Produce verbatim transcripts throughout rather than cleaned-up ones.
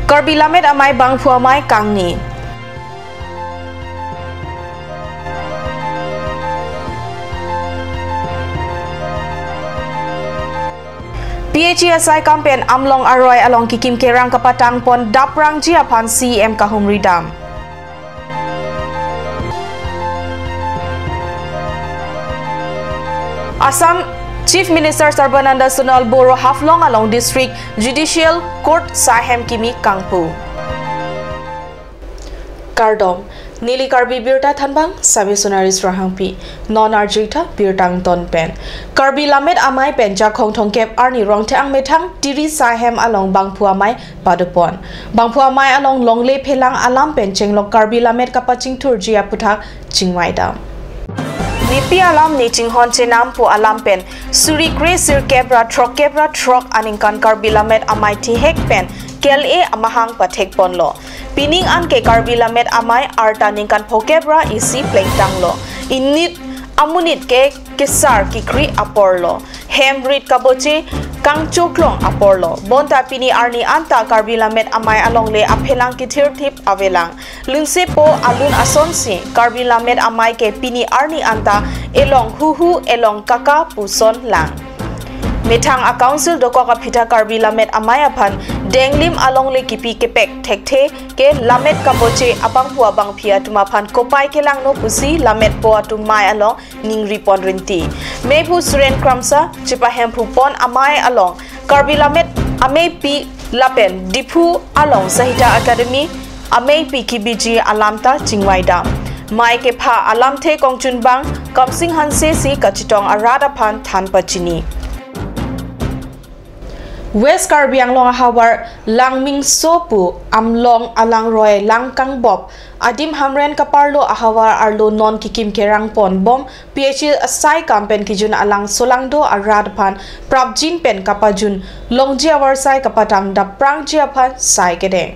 Karbi Lammet Amei Bangphu Amei kangni. P H E asai kam pen Amlong aroi along kekim kerang kapatang pon daprangji aphan C E M kahumri dam. Assam Chief Minister Sarbananda Sonowal Boro Haflong along District Judicial Court sai hem kimi kangpu. Kardom, neli Karbi Birta Thanbang, Sabi Sonaris Rohangpi, non arjuitha birta angton pen. Karbi Lammet Amei pen Jakhong thomkep arni Rongthek Angmethang Tiri sai hem along Bangphu Amei padopon. Bangphu Amei along longle phelang alam pen chenglok Karbi Lammet kapachingthurji aphuthak chingvai dam. Nepi alam ne chinghon chenam pu alam pen suri kre sirkep ra throkkep ra throk aningkan Karbi Lammet Amei thihek pen kele amahang pathek ponlo. Pining an ke Karbi Lammet Amei arta ningkan phokep ra isi plengtanglo. Inut amonit ke kesar kekri aporlo. Hem rit kaboche kangchoklong aporlo. Bonta pini arni anta Karbi Lammet Amei alongle aphelang kithirthip avelang. Lungsepo alun asonsi Karbi Lammet Amei ke pini arni anta elong huhu elong kaka puson lang. Methang a council dokok aphuthak Karbi Lammet Amei aphan denglim alongle kipi kepek thekthe ke lammet kaboche abangphu abangphi atum aphan kopai kelangno pusi lammetpo atum mei along ningri pon rinti. Mephu Suren Kramsa chepahemphu pon amei along Karbi Lammet Ameipi lapen Diphu along Sahitya Akademi Ameipi kibiji alam ta chingvai dam. Mei kepha alamthe kongchunbang Kamsing Hanse si kachetong arat aphan than pachini. West Karbi Anglong ahavar Langmingso pu Amlong alangroi lang kangbop adim Hamren kaparlo ahavar arlo non kekim kerang pon bom P H E asai kam pen kejun alang solangdo arat aphan prapjin pen kapajun longji avarsai kapatang daprangji aphan sai kedeng.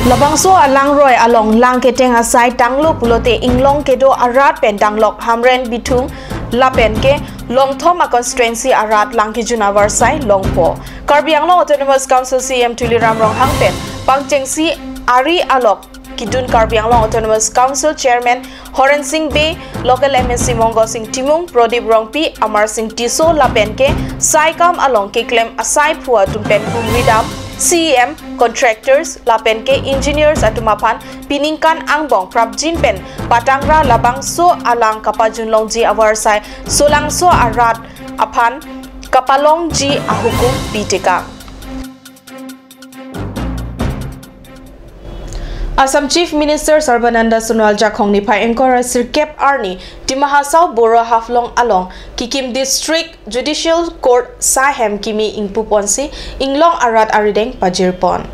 Labangso alangroi along lang keteng asai tanglo pulote inglong kedo arat pen tanglok Hamren Bithung lapen ke Longthom a constituency arat lang kejun avarsai longpo. Karbi Anglong Autonomous Council C E M Tuliram Ronghang pen pangchengsi ari alok kedun Karbi Anglong Autonomous Council Chairman Horen Sing Bey, local M A C Mongo Sing Timung, Prodip Rongpi, Amar Sing Tisso lapen ke sai kam along keklem asai phu atum pen humri dam, C E M, contractors lapen ke engineers atum aphan piningkan angbong prapjin pen patangra labangso alang kapajun longji avarsai solangso arat aphan kapalongji ahukum pitekang. Assam Chief Minister Sarbananda Sonowal Jakhong niphai ingkoi ra sirkep arni Dima Hasao Boro Haflong along kekim District Judicial Court sai hem kimi ingpu ponsi inglong arat arideng pajir pon.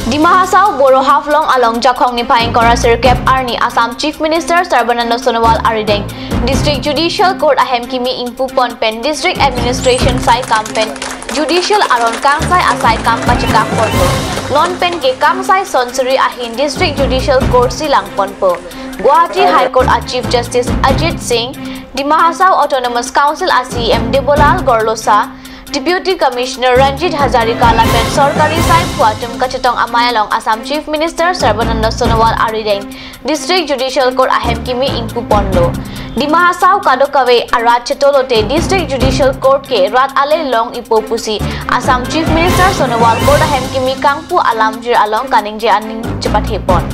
Dima Hasao Boro Haflong along Jakhong niphai ingkoi ra sirkep arni Assam Chief Minister Sarbananda Sonowal arideng District Judicial Court ahem kimi ingpu pon pen District Administration sai kam pen Judicial aron kangsai asai kam pachekak ponpo. Non pen ke kangsai sonsuri ahin District Judicial Court si lang ponpo. Guwahati High Court a Chief Justice Ajit Singh, Dima Hasao Autonomous Council a C E M Debolal Gorlosa, Deputy Commissioner Ranjit Hazarika lapen sorkari sai phu atum kachetong amei along Assam Chief Minister Sarbananda Sonowal arideng District Judicial Court ahem kimi ingpu ponlo. Dima Hasao kadokave arat chetolote District Judicial Court ke rat ale long ipo pusi Assam Chief Minister Sonowal court ahem kimi kangpu alamjir along kaningje aning chepathe pon.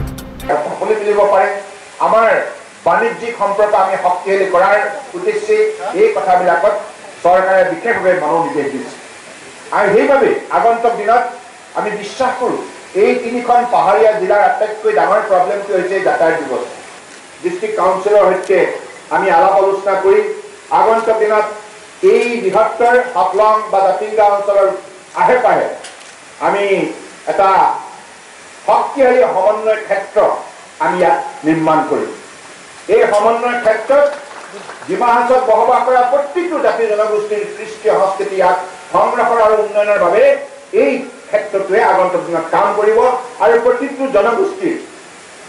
সকলোৱে মিলিব পাৰে। আমাৰ বাণিজ্যিক সম্পৰ্ক আমি শক্তিশালী কৰাৰ উদ্দেশ্যে এই কথাবিলাকত চৰকাৰে বিশেষভাৱে মনোনিৱেশ দিছে। আৰু সেইবাবে আগন্তুক দিনত আমি বিশ্বাস কৰোঁ, এই তিনিখন পাহাৰীয়া জিলাৰ আটাইতকৈ ডাঙৰ প্ৰব্লেমটো হৈছে যাতায়াত ব্যৱস্থা। ডিষ্ট্ৰিক্ট কাউন্সিলৰ সৈতে আমি আলাপ আলোচনা কৰি আগন্তুক দিনত এই বৃহত্তৰ হাফলং বা জাতিংগা অঞ্চলৰ আশে পাশে আমি এটা শক্তিশালী সমন্বয় ক্ষেত্ৰ আমি ইয়াত নিৰ্মাণ কৰিম। এই সমন্বয় ক্ষেত্ৰত ডিমা হাছাওত বসবাস কৰা প্ৰতিটো জাতি জনগোষ্ঠীৰ কৃষ্টি সংস্কৃতি ইয়াত সংৰক্ষণ আৰু উন্নয়নৰ বাবে এই ক্ষেত্ৰটোৱে আগন্তুক দিনত কাম কৰিব আৰু প্ৰতিটো জনগোষ্ঠীৰ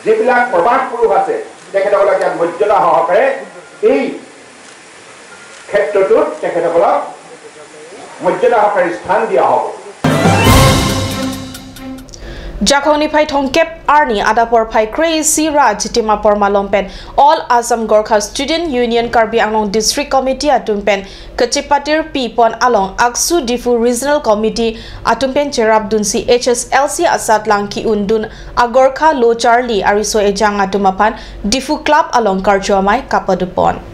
যিবিলাক প্ৰবাস পুৰুষ আছে, তেখেতসকলক ইয়াত মৰ্যাদা সহকাৰে এই ক্ষেত্ৰটোত তেখেতসকলক মৰ্যাদা সহকাৰে স্থান দিয়া হ'ব। Jakhong niphai thomkep arni adap porphai kre-isi ra chitim apor malom pen All Assam Gorkha Student Union Karbi Anglong District Committee atum pen kachepatirpi pon along ACSU Diphu Regional Committee atum pen cherapdunsi H S L C asatlang ki-undun a-Gorkha lo charli ariso ejang atum aphan Diphu Club along karcho amei kapado pon.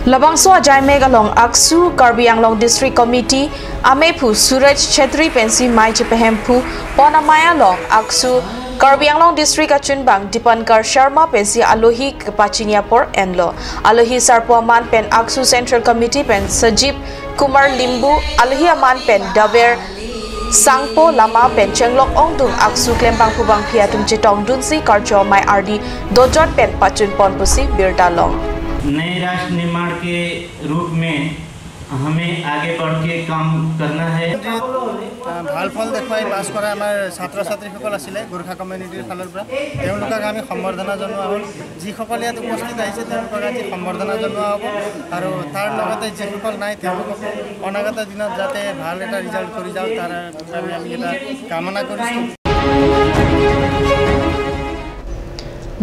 Labangso ajaimek along ACSU Karbi Anglong District Committee amephu Suraj Chhetri pensi mei chepehemphu pon amei along ACSU Karbi Anglong District achunbang Dipankar Sharma pensi alohi kepachini apor enlo. Alohi sarpo aman pen ACSU Central Committee pen Sajib Kumar Limbu, alohi aman pen Daver Sangpo Lama pen chenglok ongdung ACSU klembangphu bangphi atum chetongdunsi karcho amei ardi dojot pen pachun pon pusi birta long. नए राष्ट्र निर्माण के रूप में हमें आगे बढ़ के काम करना है। আহ, ভাল ফল দেখুৱাই পাছ কৰা আমাৰ ছাত্ৰ ছাত্ৰীসকল আছিলে গোৰ্খা কমিউনিটিৰ ফালৰ পৰা, তেওঁলোকক আমি সম্বৰ্ধনা জনোৱা হ'ল। যিসকল ইয়াত উপস্থিত আহিছে তেওঁলোকক আজি সম্বৰ্ধনা জনোৱা হ'ব আৰু তাৰ লগতে যিসকল নাই তেওঁলোককো অনাগত দিনত যাতে ভাল এটা ৰিজাল্ট কৰি যাওক তাৰ বাবে আমি এটা কামনা কৰিছোঁ।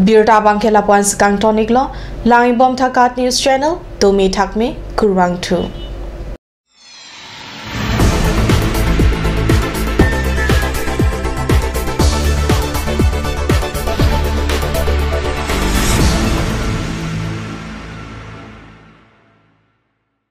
Birta abangke lapu-an si kangton-iklo, lang-ibom tha KAT News Channel, tumi thakme, kurvangthu.